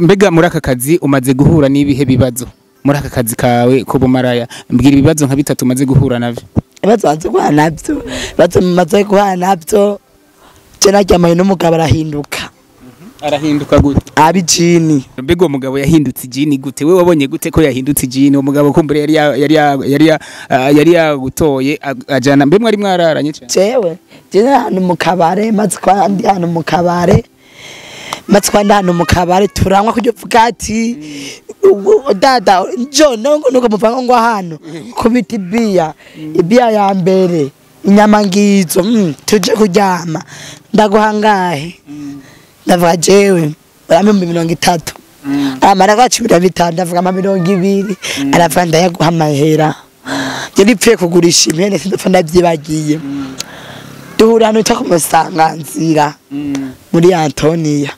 Mbega muri aka kazi umaze guhura n'ibihe bibazo muri aka kazi kawe k'ubumaraya? Mbwira ibibazo nka bitatu umaze guhura navyo. Ibibazo maze guhura navyo, ibibazo maze guhura navyo, je naryamanye n'umugabo arahinduka. Arahinduka gute? Aba ijini. Mbega uwo mugabo yahindutse ijini gute? We wabonye gute ko yahindutse ijini? Uwo mugabo kumbure yari yagutoye ajana, mbe mwari mwararanye cane? Jewe je ahantu mu kabare, maze kwa ndi ahantu mu kabare, maze kwa ndi ahantu mu kabare turanywa kurya uvuga ati dada jo nongo nuko muvanga ngo hano kubita ibiya, ibiya ya mbere, inyama ngizo, tuje kuryama, ndaguha ngahe? Ndavuga jewe urampa 30,000. Amara kwa 15, ndavuga ama 20. Aravuga ndayaguha amahera, je nipfuye kugurisha impene sindapfa ndavyibagiye. Duhura ahantu bita ku Musanganzira muri Antonia,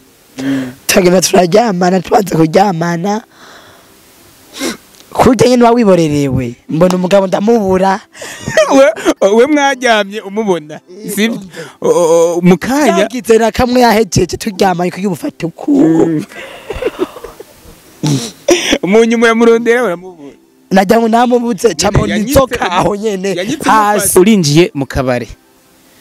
turagenda turaryamana. Tubanze kuryamana kurya nyene uba wiborerewe, mbona umugabo ndamubura. We mwaryamye umubona, sivyo? Mu kanya yagize na kamwe yahejeje turyamanye kugira ubufate ukuwo. Mu nyuma yamurondera uramubura. Najya ngo namubuze, camona Yanyitse inzoka aho nyene yanyitse hasi. Urinjiye mu kabare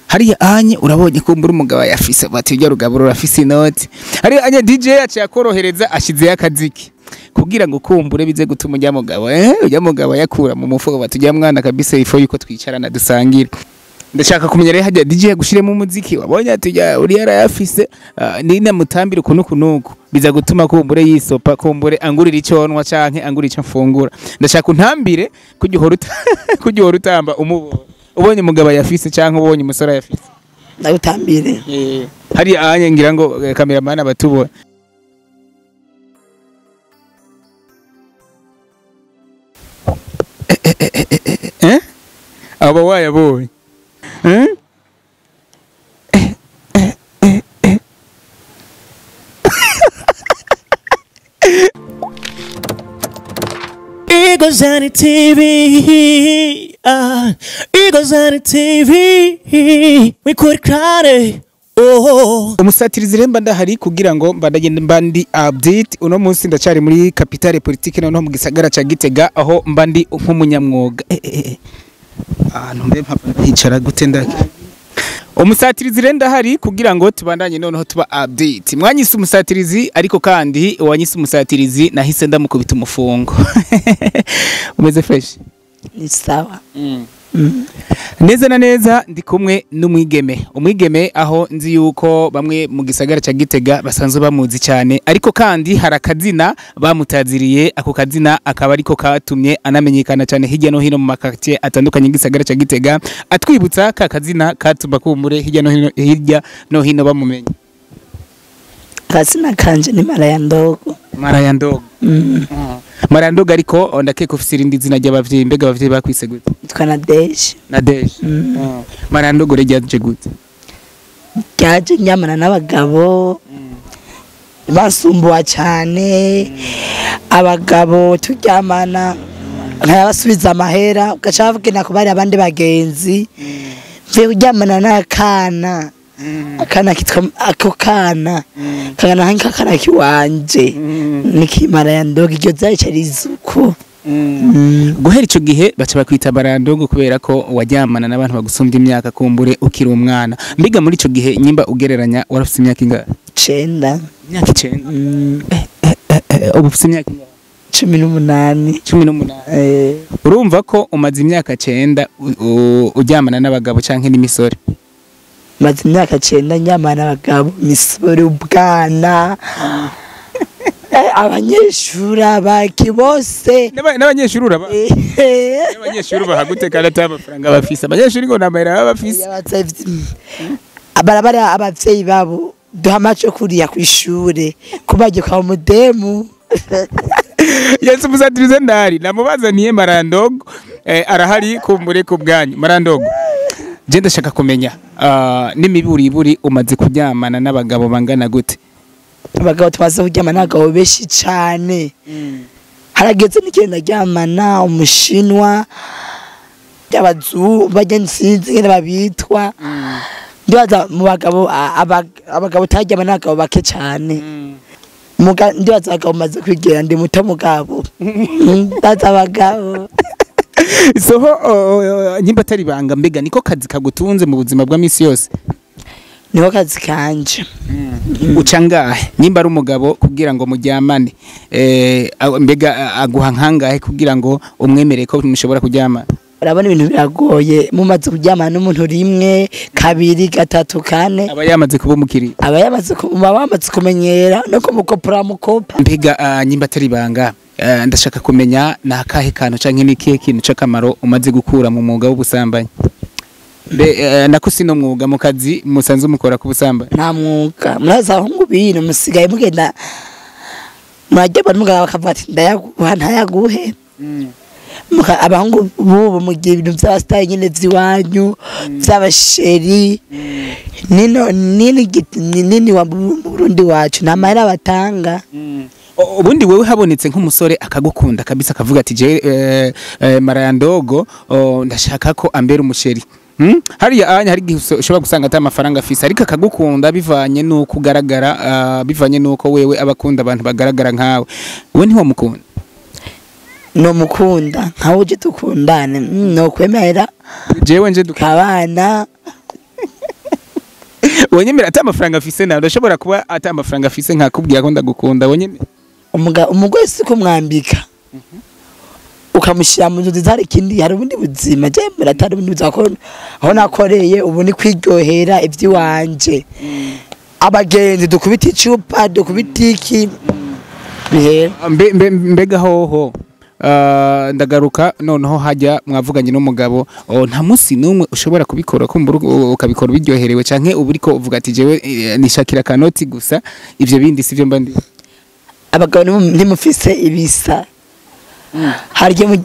hariya anye, urabonye kumbura umugabo yafise, bati ujya rugaburo urafise inoti hariya anye. DJ yaciye akorohereza, ashizeyo akaziki kugira ngo kumbure bize gutuma ujya mugabo ujya mugabo yakura mu mufuko, bati ujya mwana kabisa ifo yuko twicarana dusangire. Ndashaka kumenya rero, hajya DJ yagushiremo umuziki, wabonye ati ujya uri yarayafise, nina mutambire ukuntu kunuku biza gutuma kumbure yisopa, kumbure angurira icyo nwa canke angurira icyo mfungura. Ndashaka untambire kujya uhora utamba umubonye, ubonye umugabo yafise canke ubonye umusore yafise. Ndagutambire. Hariya anye ngira ngo cameraman abatubona. Aba wayabonye, eh? Eh. Eagles on the TV, Eagles on the TV, we could cry, oh. Umusatirizi rero mba ndahari kugira ngo mbandagende mba ndi update. Uno munsi ndacari muri capitale politique, noneho mu gisagara ca Gitega, aho mba ndi nk'umunyamwuga. Ahantu mbe mpava ndahicara gute? Ndake umusatirizi rero ndahari kugira ngo tubandanye noneho tuba update. Mwanyise umusatirizi, ariko kandi uwanyise umusatirizi nahise ndamukubita umufungo. Umeze fresh? Ni sawa. Neza na neza ndi kumwe n'umwigeme, umwigeme aho nzi yuko bamwe mu gisagara ca Gitega basanzwe bamuzi cyane, ariko kandi hari akazina bamutaziriye. Ako kazina akaba ariko katumye anamenyekana cyane hirya no hino mu makartier atandukanye y'igisagara ca Gitega. Atwibutsa ka kazina katuma kumure hirya no hino bamumenya. Akazina kanje ni Maraya Ndogo. Maraya Ndogo. Maraya Ndogo, ariko ndakeka ufise irindi zina ry'abavyeyi. Mbega abavyeyi bakwise gute? Yitwa Nadeje. Nadege. Maraya Ndogo rero ryaje gute? Ryaje nyamana n'abagabo basumbuwa cyane, abagabo turyamana nkayabasubiza amahera, ugaca bagenda kubari abandi bagenzi. Mvuye kuryamana n'akana, akana kitwa ako kana kangana nk'akana kiwanje, nikimara ya ndogo iryo zarica rizuko. Guhera ico gihe baca bakwita Barandogo kubera ko waryamana n'abantu bagusumbya imyaka kumbure ukiri umwana. Mbega muri ico gihe, nyimba ugereranya, warafise imyaka ingahe? 9. Imyaka 9. Ubu ufise imyaka ingahe? 18. 18. Urumva ko umaze imyaka 9 uryamana n'abagabo canke n'imisore. Maze imyaka 9 nyamana n'abagabo, misore, ubwana, abanyeshuri, abaki bose. N'abanyeshuri uraba n'abanyeshuri bahagute kandi ata amafaranga bafise? Abanyeshuri ngo namahera baba bafise. Barabara abavyeyi babo duha amaco kuriya kw'ishure kubaje kwa mudemu. Yesu musatirize ndari namubazaniye Marandogo, arahari kumbure ku bwanyu. Marandogo, je ndashaka kumenya, n'imiburiburi umaze kuryamana n'abagabo bangana gute? Abagabo tumaze kuryamana n'abagabo benshi cane. Harageze n'igihe ndaryamana umushinwa, by'abazungu bajya, sinzi ingene babitwa. Ndibaza mu bagabo, abagabo utaryamana n'abagabo bake cane. Muga ndibaza abagabo maze kwigera ndi muto mugabo ndaza abagabo. Soho nyimba atari banga, mbega niko kazi kagutunze mu buzima bwa misi yose? Niho kazi kanje. Uca ngahe nyimba ari umugabo kugira ngo muryamane? Mbega aguha nkangahe kugira ngo umwemere ko mushobora kuryamana? Urabona ibintu biragoye, mumaze kuryamana n'umuntu rimwe, kabiri, gatatu, kane, aba yamaze kuba umukiriya. Aba yamaze bamaze kumenyera no kumukopora mukopa. Mbega nyimba atari banga, ndashaka kumenya ni akahe kantu canke ni ikihe kintu c'akamaro umaze gukura mu mwuga w'ubusambanyi? Nako sino mwuga, mu kazi musanzwe mukora ku busambanyi. Nta mwuga, murazi abahungu bino musigaye mugenda murajya mugabo bakavuga ati ndayaguha ntayaguhe. Abahungu bubu mugihe ibintu vy'abasitari nyene vy'iwanyu vy'abasheri nino nini nini wa Burundi wacu nta mahera batanga. Ubundi wewe habonetse nk'umusore akagukunda kabisa akavuga ati je Maraya Ndogo ndashaka ko ambera umusheri. Hariya anya hari igihe ushobora gusanga ata amafaranga afise, ariko akagukunda bivanye nuko ugaragara, bivanye nuko wewe abakunda abantu bagaragara nkawe, we ntiwamukunda? No mukunda nkawe uje dukundane, no kwemera jewe nje dukabana. Wonyemera ata amafaranga afise nawe ndashobora kuba ata amafaranga afise nkakubwira ko ndagukunda wonyemera? Umugore si kumwambika ukamushyira mu nzu nziza, hari ikindi, hari ubundi buzima. Je mbere atari ubundi buzima ko aho nakoreye ubu ni kwiryohera iby'iwanje, abagenzi dukubita icupa dukubita iki bihera. Mbega hoho ndagaruka noneho hajya mwavuganye n'umugabo, nta munsi n'umwe ushobora kubikora kumbura ukabikora ubiryoherewe canke uba uriko uvuga ati jewe nishakira kanoti gusa ivyo bindi sivyo mba ndi? Abagabo ntimufise ibisa. Harye mu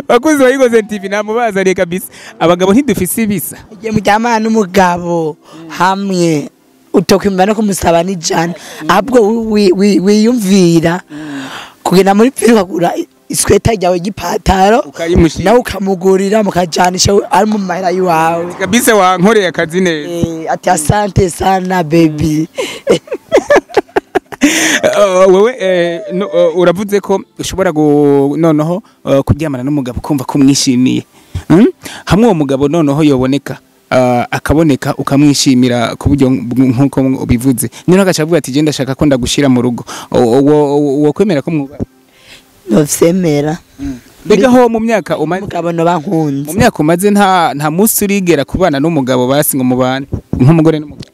bakuzi ba Igozen TV namubazaniye kabisa, abagabo ntidufise ibisa. Igihe muryamana n'umugabo hamwe utokwimba no kumusaba n'ijana, ahubwo wiyumvira kugenda muri piri ukagura isweta ryawe y'ipataro nawe ukamugurira mukajanisha ari mu mahera y'iwawe kabisa, wankoreye akazi neza. Ati asante sana baby. Wewe uravuze ko ushobora noneho kuryamana n'umugabo kumva ko umwishimiye. Hamwe uwo mugabo noneho yoboneka akaboneka ukamwishimira ku buryo nkuko ubivuze, noneho agaca avuga ati je ndashaka ko ndagushira mu rugo, uwo kwemera ko mwubaha? Novyemera. Mbega ho mu myaka umaze umugabo no bankunze, mu myaka umaze nta munsi urigera kubana n'umugabo basi ngo mubane nk'umugore n'umugabo?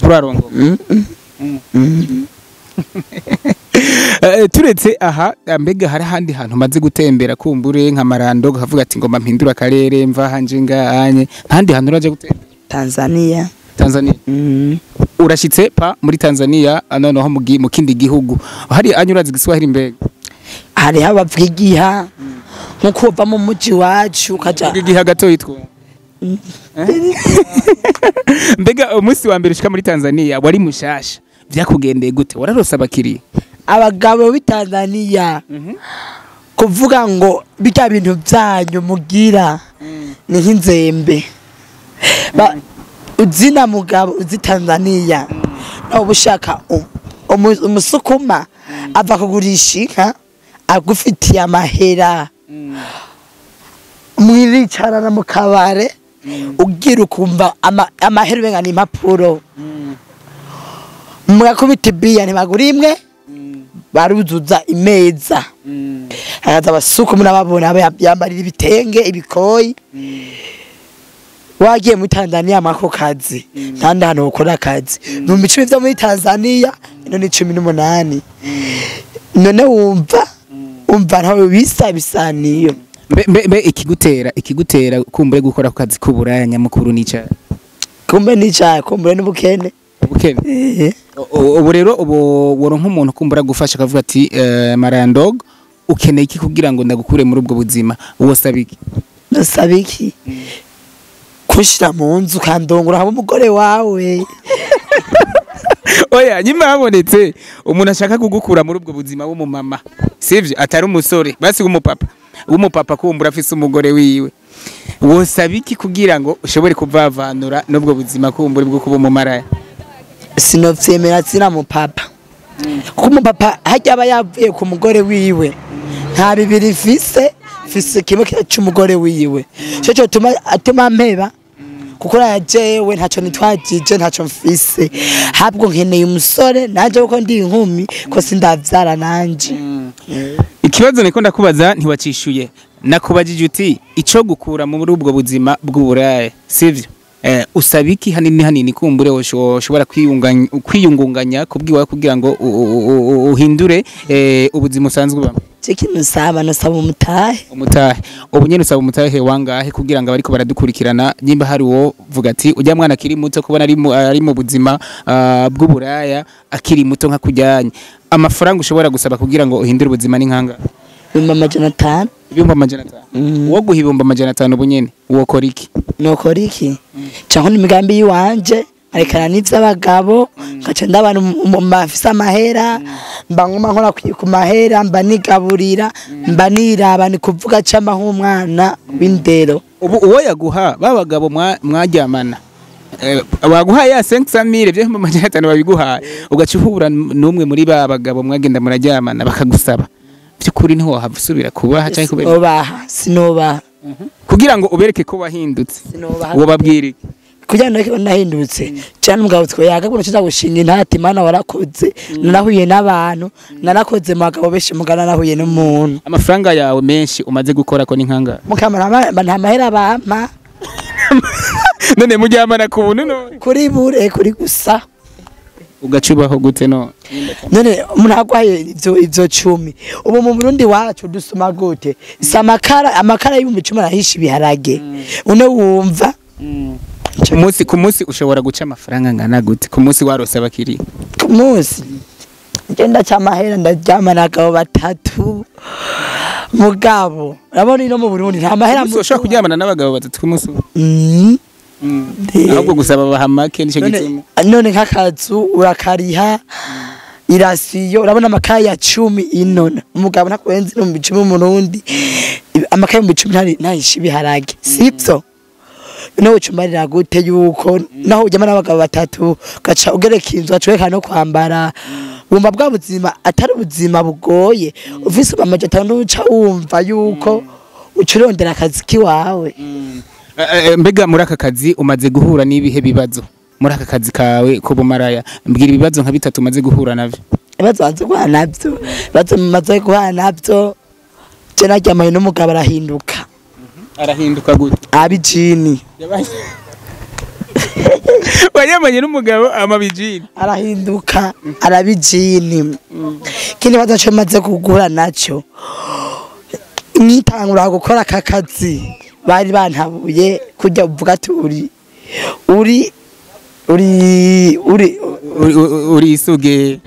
Turarongo. Turetse aha, mbega hari ahandi hantu maze gutembera kumbure nka Marando ukavuga ati ngomba mpindura akarere mva hanje ngahanye, ntandi hantu uraje gutembera? Tanzania. Tanzania. Urashitse pa muri Tanzania noneho mu kindi gihugu hari anyurazi Giswahili mbega? Hari abavuga igiha nkuko uva mu muji wacu ukaja igiha gato yitwa. Mbega umunsi wa mbere ushika muri Tanzania wari mushasha, vyakugendeye gute? Wararose abakiriya? Abagabo b'i Tanzania kuvuga ngo bijya bintu byanyu mugira ni nk'inzembe. Uzina mugabo uzi Tanzania nawe ushaka umusukuma ava kugurisha inka agufitiye amahera, mwiricarana mu kabare ugira ukumva amahera umenga ni impapuro, mugakubita ibiya ntibagura imwe, baruzuza imeza, hakaza abasukuma n'ababona yambarira ibitenge ibikoyi. Wagiye muri Tanzania mako kazi ntandi hantu ukora akazi 10,000 vyo muri Tanzania none 18, none wumva ntawe bisa bisaniyo. Mbe ikigutera kumbure gukora ku kazi k'uburaya nyamukuru nica? Kumbe nica kumbure n'ubukene. Ubukene. Ubu rero ubu woronka umuntu kumbura gufasha akavuga ati Maraya Ndogo ukeneye iki kugira ngo ndagukure muri ubwo buzima, wosaba iki? Ndasaba iki? Kushira mu nzu kandongora hamwe umugore wawe. Oya nyuma habonetse umuntu ashaka kugukura muri ubwo buzima w'umumama, sivyo? Atari umusore basi w'umupapa, w'umupapa kumbura afise umugore wiwe, wosaba iki kugira ngo ushobore kuvavanura n'ubwo buzima kumbura bwo kuba umumaraya? Sinovyemera zina mu papa, kuko umupapa harya aba yavuye ku mugore wiwe, nta bibiri mfise, mfise kimwe c'umugore wiwe, ico cotuma atuma mpeba, kuko jewe ntaco nitwajije, ntaco mfise, habwo nkeneye umusore nanje kuko ndi inkumi, ko sindavyara nanje. Ikibazo niko ndakubaza ntiwacishuye. Nakubajije uti ico gukura muri ubwo buzima bw'uburaya, sivyo? Usaba iki hanini hanini kumbure ushobora kwiyungunganya kubwiwa kugira ngo uhindure ubuzima usanzwe ubamo? Je kintu nsaba, nosaba umutahe. Umutahe ubu nyene usaba umutahe wangahe kugira ngo abariko baradukurikirana, nyimba hari uwo vuga ati ujya mwana akiri muto kubona ari mu buzima bw'uburaya akiri muto nka kujyanye, amafaranga ushobora gusaba kugira ngo uhindure ubuzima ni nkanga? 500,000. 500,000. Uwo guha 500,000 ubu nyene wokora iki? Nokora iki? Canke n'imigambi yiwanje arekana n'ivy'abagabo, nkaca ndabana mafise amahera, mba nguma nkora ku mahera, mba nigaburira, mba niraba, ni kuvuga cama nk'umwana w'indero. Ubu uwo yaguha babagabo mwaryamana, baguha ya 500,000 byo 500,000 babiguhaye, ugaca uhura n'umwe muri ba bagabo mwagenda muraryamana bakagusaba, by'ukuri ntiho wahava usubira kubaha canke kubera? Sinobaha, sinobaha. Kugira ngo ubereke ko wahindutse, Sinobaha. uwo babwira iki? Kugira ngo nahindutse cyane, umugabo twoyaga kuno kiza gushinga intati, mana warakoze, narahuye n'abantu, narakoze mu bagabo benshi, mugana narahuye n'umuntu. Amafaranga yawe menshi umaze gukora ko ni nkanga? Mukamara nta mahera bampa. None muryamana ku buntu none? Kuri bure, kuri gusa. Ugacubaho gute none? None umuntu agwaye ivyo 10, ubu mu Burundi wacu dusuma gute? Si amakara 10,000 arahisha ibiharage, une wumva. Umunsi ku munsi ushobora guca amafaranga angana gute ku munsi warose abakiriya? Ku munsi ngenda ca mahera, ndaryama n'abagabo batatu, mugabo urabona ino mu Burundi nta mahera. Umunsi ushobora kuryamana n'abagabo batatu ku munsi umwe? Ahubwo gusaba bahamake nico gituma. None nk'akazu urakariha, irasiyo, urabona amakaye ya 10 inona, umugabo ntakurenza 10,000 mu Burundi, amakaye 10,000 ntahisha ibiharage, sivyo? Nawe ucumarira gute yuko naho ujyama n'abagabo batatu, ugaca ugereka inzu, ugaca ugereka no kwambara, wumva bwa buzima atari ubuzima bugoye? Ufise 500,000 uca wumva yuko uca urondera akazi kiwawe. Mbega muri aka kazi umaze guhura n'ibihe bibazo muri aka kazi kawe k'ubumaraya? Mbwira ibibazo nka bitatu umaze guhura navyo. Ibibazo maze guhura navyo, ibibazo maze guhura navyo, je naryamanye n'umugabo arahinduka. Arahinduka gute? Abijini. Wanyamanye n'umugabo amabijini? Arahinduka arabijini. Ikindi kibazo co maze guhura naco, nkitangura gukora aka kazi bari bantabuye kurya uvuga ati uri uri uri uri Uri isuge.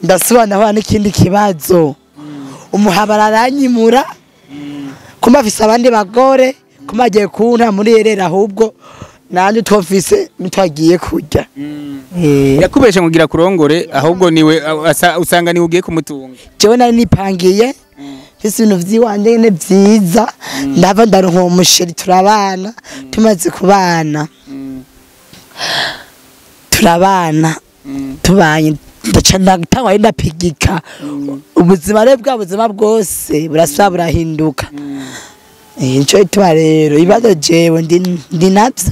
Ndasubira n'ikindi kibazo, umuhabara aranyimura kumba afise abandi bagore, kumba agiye kunta muri erera, ahubwo nanje utwo mfise nitwagiye kurya. Yakubeshe nkugira kurongore, ahubwo niwe usanga niwe ugiye kumutunga. Jewe nari nipangiye, mfise ibintu vyiwanje nyene vyiza, ndava ndaronka uwo musheri, turabana, tumaze kubana turabana, tubanye ndaca ndatangwa ndapigika ubuzima rero, bwa buzima bwose burasubira burahinduka. Nico gituma rero ibibazo jewe ndi navyo.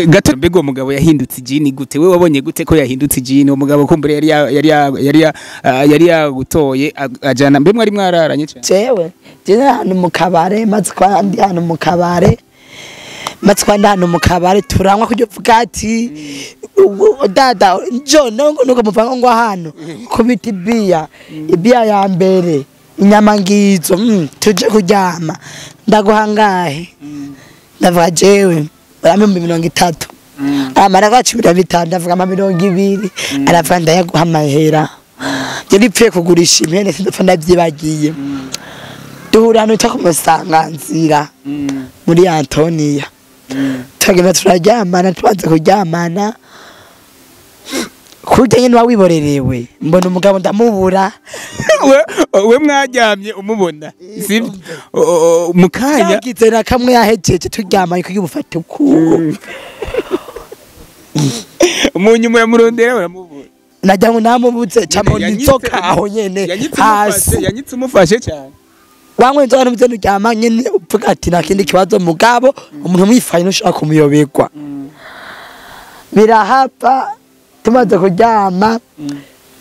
Gato, mbega uwo mugabo yahindutse ijini gute? We wabonye gute ko yahindutse ijini? Uwo mugabo kumbure yari yagutoye ajana, mbe mwari mwararanye cyane? Jewe ahantu mu kabare, maze kuba ndi ahantu mu kabare, maze kuba ndi ahantu mu kabare, turanywa kurya uvuga ati dada njo nongo nuko muvanga ngo hano kubita ibiya ya mbere, inyama ngizo, tuje kuryama, ndaguha ngahe? Ndavuga jewe urampa 30,000, amara kwa 15, ndavuga ama 20, aravuga ndayaguha amahera, je nipfuye kugurisha impene, sindapfa ndavyibagiye. Duhura hano twita ku Musanganzira muri Antonia, turagenda turaryamana, tubanze kuryamana kurya nyene uba wiborerewe, mbona umugabo ndamubura. We mwaryamye umubona, sibyo? Mu kanya yagize na kamwe yahejeje turyamanye kugira ubufate ukuko. Umuntu uramurondera uramubura. Najya ngo namubuze camona inzoka aho nyene hasi. Yanyitse umufashe cyane. Wanywe inzoka n'umuze uryama nyene uvuga ati nta kindi kibazo, mugabo umuntu mwifanye ntushobora kumuyoberwa. Birahapa tumaze kuryama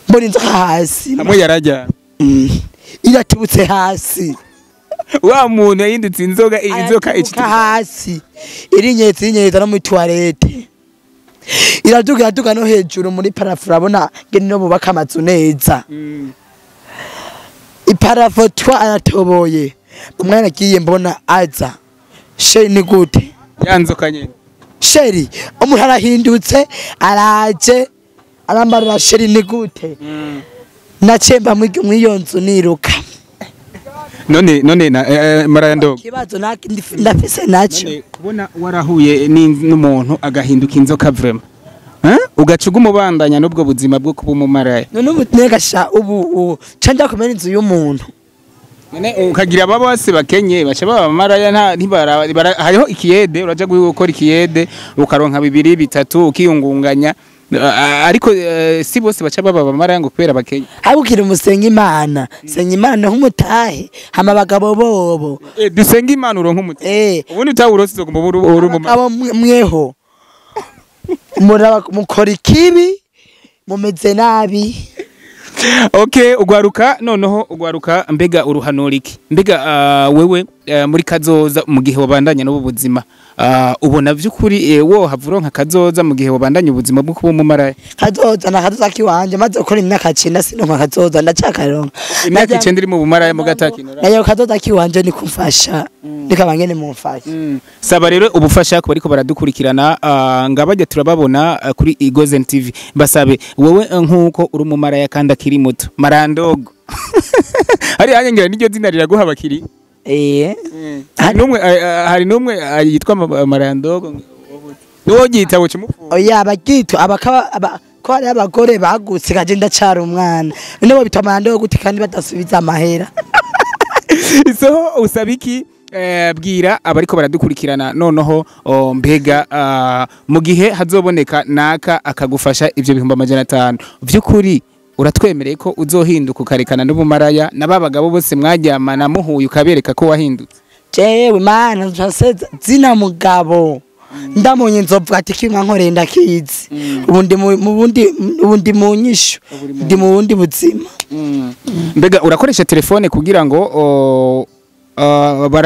mbona inzoka hasi. Hamwe yarajya. Iratubutse hasi. Wa muntu yahindutse inzoga, inzoka icituka hasi. Irinyetse inyereza no muri toilette. Iraduga iraduga no hejuru muri parafo, urabona ngene no bubaka amazu neza. Iparafo twa aratoboye. Umwana agiye mbona aza. Sheri ni gute? Ya nzoka nyene. Sheri umuntu arahindutse araje arambarira sheri ni gute? Nacemba mw'iyo nzu niruka. None na Maraya. Kibazo ndafise naco. None kubona warahuye n'umuntu agahinduka inzoka vraiment. Ugaca ugumubandanya n'ubwo buzima bwo kuba umumaraya. None ubu negasha ubu canja kumena inzu y'umuntu. None ukagira aba bose bakenye baca baba abamaraya nta ntibara hariho ikiyede, uraja gukora ikiyede ukaronka 2 3 ukiyungunganya, ariko si bose baca baba abamaraya ngo kubera bakenye. Habukira umusenga Imana, senga Imana nk'umutahe, hama abagabo bobo. Dusenga Imana uronka umutahe. Ubundi utawurose uzoguma uri umumaraya. Abagabo mweho. Mukora ikibi mumeze nabi. Okay, ugwaruka noneho ugwaruka mbega uruhanura iki? Mbega wewe muri kazoza mu gihe wabandanya n'ubu buzima, ubona vy'ukuri wo havuronka kazoza mu gihe wabandanya ubuzima bwo kuba umumaraya? Kazoza na kazoza kiwanje maze gukora imyaka 9 sinonka kazoza ndacakaronka. Imyaka 9 iri mu bumaraya mu gatakinura. Nayo kazoza kiwanje ni kumfasha. Nikabangene mumfasha. Saba rero ubufasha ko bariko baradukurikirana, ngabajya turababona kuri Egozen TV. Basabe wewe nkuko uri umumaraya kandi akiri muto. Marandogo. Hari anyangira niryo zina riraguha abakiri. Hari numwe yitwa Marandogo. Niwo gitabo cy'umupfu. Oya abagitwa abakaba ko hari abagore bagutse kaje ndacara umwana. None bo bitwa Marandogo gute kandi badasubiza amahera. So usabiki bwira abariko baradukurikirana noneho mbega mu gihe hazoboneka naka akagufasha ivyo 500,000 vy'ukuri uratwemereye ko uzohinduka ukarekana n'ubumaraya n'ababagabo bose mwaryamana muhuye ukabereka ko wahindutse? Jewe mana nzaseza zina mugabo ndamunye nzovuga ati kimwa nkoreye ndakizi. Ubundi mu bundi ubundi mu nyishu ndi mu bundi buzima. Mbega urakoresha telefone kugira ngo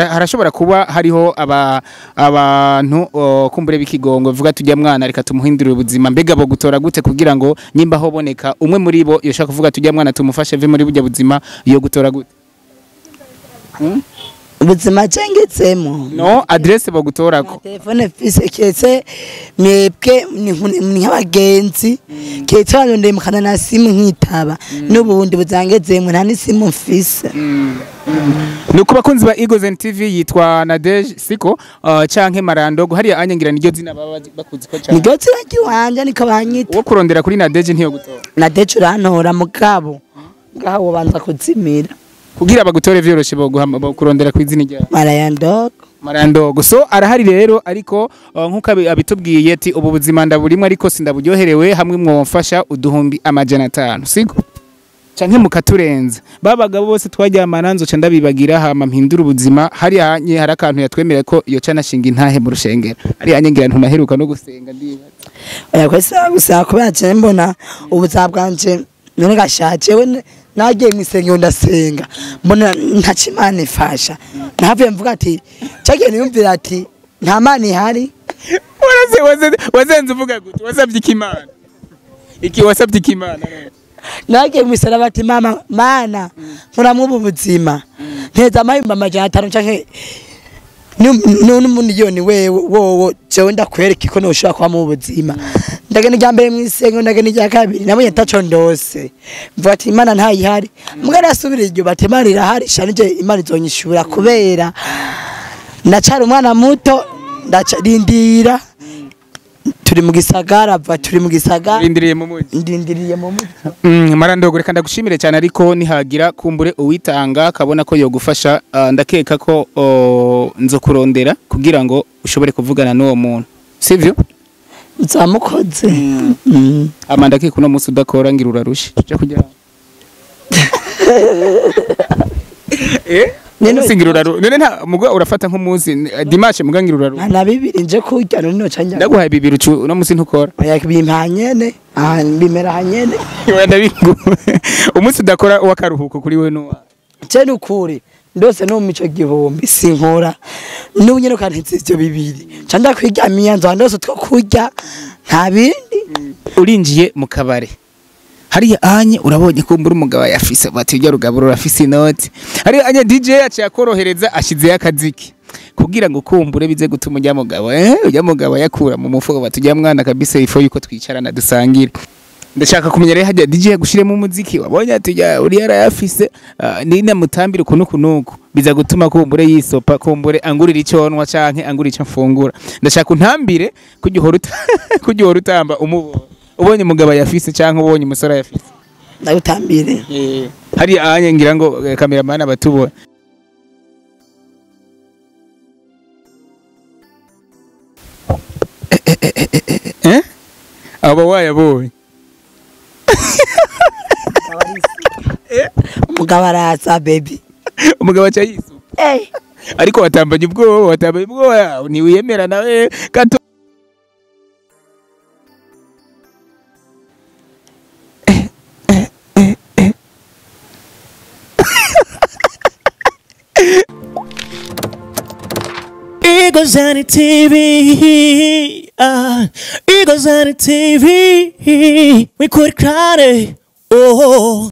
harashobora kuba hariho abantu kumbure b'ikigongo vuga tujya mwana reka tumuhindurire ubuzima, mbega bo gutora gute kugira ngo nyimba hoboneka umwe muri bo yoshaka kuvuga tujya mwana tumufashe ve muri burya buzima, yo gutora gute? Ubuzima cengetsemo no adresse bo gutorako telefone fise ketse mwebwe ni nk'abagenzi ketse banondeye mukana na simu nkitaba n'ubundi buzangezemo nta n'isimu mfise. Nuko bakunzi ba Egozen TV yitwa Nadege siko canke Marandogo hariya anyangira niryo zina baba bakuzi ko cyane. Niryo zina ry'iwanje niko banyita. Wo kurondera kuri Nadege ntiyo gutora. Nadege urantora mugabo ngaho wobanza kuzimira. Kugira bagutore vyoroshe bo kurondera kw'izina ryawe. Marandogo. Marandogo. So arahari rero ariko nkuko abitubwiye ati ubu buzima ndaburimwe ariko sindaburyoherewe hamwe mwomfasha 500,000 siko? Canke mukaturenza babagabo bose twaryamana nzoca ndabibagira hama mpindura ubuzima. Hari hanye hari akantu yatwemerera ko iyo cana shinga intahe mu rushengero ari hanye ngira ntunaheruka no gusenga ndibaza. Oya kwesa gusa kubera je mbona ubuzima bwanje none gashaje we nagiye mwisengero ndasenga mbona nta Imana ifasha navuye mvuga ati cagiye niyumvira ati nta Mana ihari. Wazenze uvuga gute? Wasabye ikimana iki? Wasabye ikimana? Nagiye mwisara bati mama mana nkuramwe ubu buzima nteza amahimba 500 canke n'umuliyoni wewe wowo jewe ndakwereka ko noshobora kuba mu buzima. Ndagenda irya mbere mwisengo ndagenda irya kabiri nabonye ataco ndose mvuga ati Imana ntayihari mbwa nasubira iryo bati Imana irahari shanije Imana izonyishura kubera ndacara umwana muto ndacarindira turi mu gisagara va turi mu gisagara ndindiriye mu muji ndindiriye mu muji. Marandogo reka ndagushimire cyane ariko nihagira kumbure uwitanga kabona ko yogufasha ndakeka ko nzo kurondera kugira ngo ushobore kuvugana n'uwo muntu sivyo? Nzamukoze. Amanda ke kuno munsi udakora ngira urarushe tuje kugira Nene singira uraru none nta muga urafata nk'umunsi dimanche muga ngira uraru na bibiri nje kurya none noca njya. Ndaguhaye bibiri uno munsi ntukora. Oya bimpanyene ah bimera hanyene. Oya ndabingu umunsi udakora w'akaruhuko kuri we nuwa. Je nukuri ndose no mico gihumbi sinkora n'ubu nyene ukantetse ivyo bibiri nca ndakwiryamiya nzoba ndose utwo kurya nta bindi. Urinjiye mu kabare hariya anye urabonye kumbura umugabo yafise bati ujya rugaburo urafise inoti hariya anye DJ yaciye akorohereza ashizeyo akaziki kugira ngo kumbure bize gutuma ujya mugabo ujya mugabo yakura mu mufuko bati ujya mwana kabisa ifo yuko twicarana dusangire. Ndashaka kumenya rero hajya DJ yagushiremo umuziki wabonye ati ujya uri yarayafise nina mutambire kuno kunuko biza gutuma kumbure yisopa kumbure angurira icyo onwa canke angurira icyo mfungura. Ndashaka untambire kujya utamba umubonye ubonye umugabo yafise canke ubonye umusore yafise. Ndagutambire. Hari anye ngira ngo cameraman abatubona. Aba wayabonye. Umugabo araza baby. Umugabo aca yisuka. Ariko watambanye ubwoba ntiwiyemera nawe gato. Eagles TV, Eagles TV, we could cry, oh.